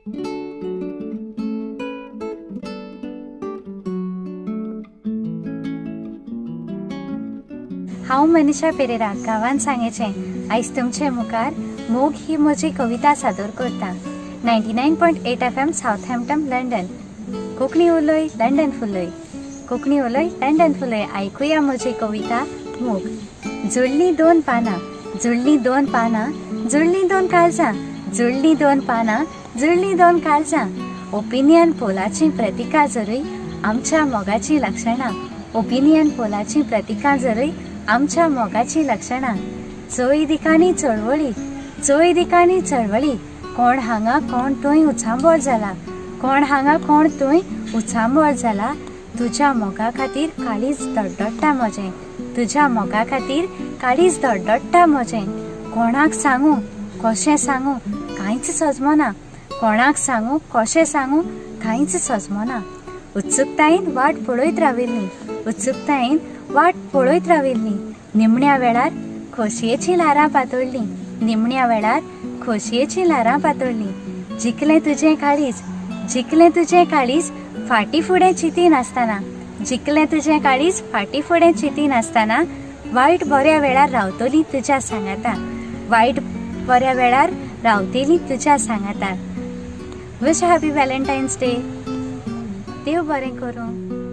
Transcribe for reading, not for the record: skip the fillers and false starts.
हांव मनीषा पेरेरा, गांवान सांगेचें. आयज तुमचे मुखार मोग ही म्हजी कविता सादर करता. 99.8 FM Southampton, London. Konkani उलय लंडन फुलय, कोंकणी उलय लंडन फुलय. आयकुया म्हजी कविता मोग. जुळ्ळीं दोन पानां, जुळ्ळीं दोन पानां, जुळ्ळीं दोन काळजां, जुळ्ळीं दोन पानां, जुळ्ळीं दोन काळजां. ओपिनियन पोलाचीं प्रतिकां जरूय आमच्या मोगाचीं लक्षणां, ओपिनियन पोलाचीं प्रतिकां जरूय आमच्या मोगाचीं लक्षणां. चोय दिकांनी चळवळी, चोय दिकांनी चळवळी, कोण हांगा कोण थंय उचांबळ जाला, कोण हांगा कोण थंय उचांबळ जाला. तुज्या मोगा खातीर काळीज धडधडटा म्हजें, तुज्या मोगा खातीर काळीज धडधडटा म्हजें. कोणाक सांगू कशें सांगू कांयच सजमना, कोणाक सांगू कशें सांगू कांयच सजमना. उत्सुकतायेन वाट पळयत राविल्ली, उत्सुकतायेन वाट पळयत राविल्ली. निमण्या वेळार खोशयेचीं ल्हारां पातळ्ळीं, निमण्या वेळार खोशयेचीं ल्हारां पातळ्ळीं. जिखलें तुजें काळीज, जिखलें तुजें काळीज फाटीं फुडें चिंती नासतना, जिखलें तुजें काळीज फाटीं फुडें चिंती नासतना. वायट बऱ्या वेळार रावतली तुज्या सांगाता, वायट बऱ्या वेळार रावतली तुज्या सांगाता. Wish happy Valentine's day. देव बरें करूं.